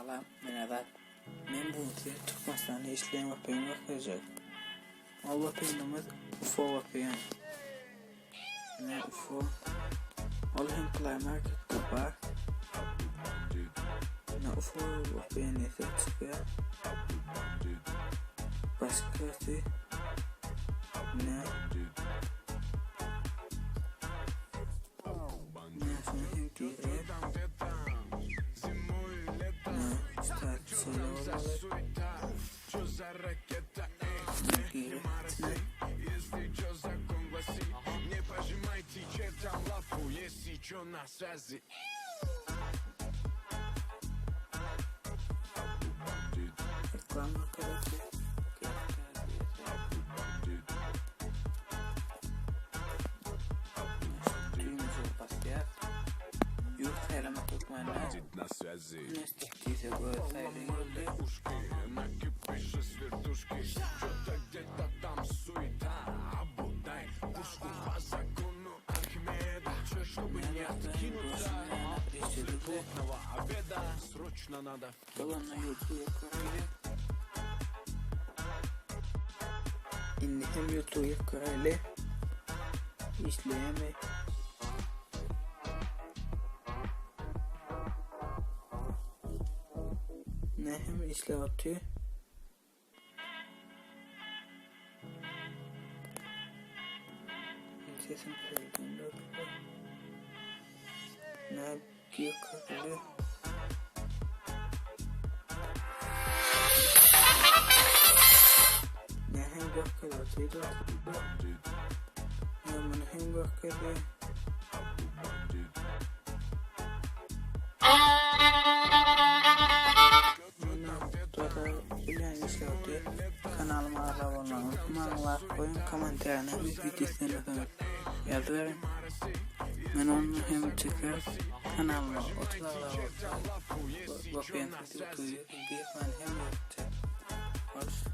Salam, men Azat. Men bu gün size Türkmenistanda işleýän VPN görkezjek. Ol VPN-imiz UFO VPN. Ine UFO. Ol hem Play Marketde bar. Ine UFO VPN ise çykýar. Başkasy ine Reklama Düýmejige basýas. Ýurt saýlamak hökmany. Diýse göz saýla geldi. Galanyna ýurtda ýek Indi hem ýurtda ýek göräýli. Işleýärmi? Ne hem işläp otyr. Sesim kırıldı. Ne diyor kırıldı? Ne hem görkezdi. Ne bunu hem görkezdi. Kanalyma agza bolmagy unutmaň, laýk goýuň, kommentariýa video islemeseňiz ýazyberiň. Men ony hem çeker kanalyma 30 agza bolsa VPN-siz YouTube hem ýazjak. Hoş.